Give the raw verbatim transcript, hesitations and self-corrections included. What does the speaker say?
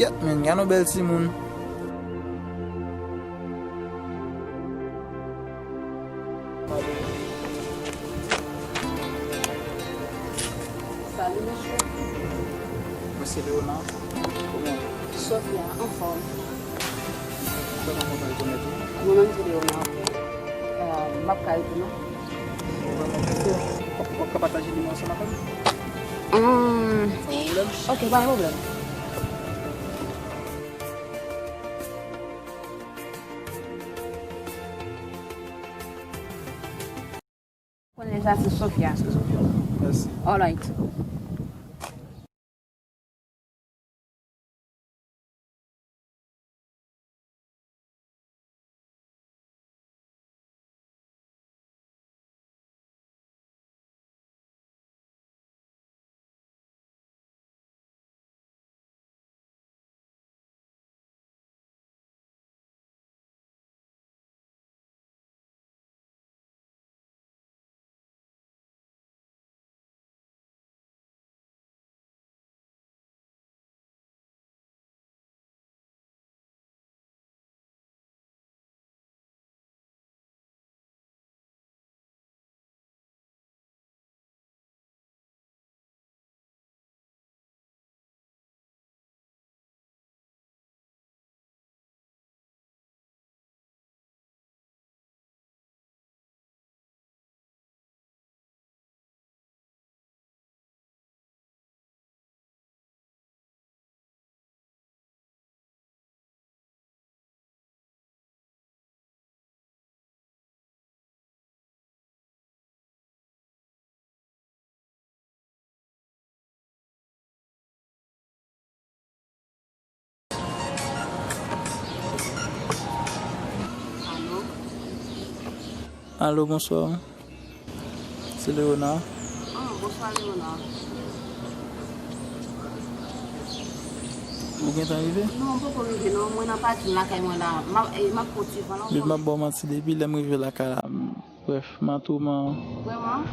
Kèt, men, gade yon bèl timoun. Salut, monsieur. Mwen se Léonard. Kòman? Sophia, anfòm. Kòman w ap rekonèt ou? Mwen menm se Léonard. Euh, m ap ka ede nou. W ap ka pataje nimewo sa ansanm avè m? Hum. Sa yon pwoblèm? Ok, pa gen pwoblèm. Konnen sa se Sophia. Se Sophia. Mèsi. Alright. Alo? Alo, bonswa. Se Léonard. Ah, bonswa, Léonard. Ou gentan rive? Non, m poko rive, non. Mwen nan pakin lakay mwen la. M ap, eh, m ap pran ti van la. Epi m ap ba w manti, depi lè m rive lakay la, m, brèf, m an touman. Vrèman?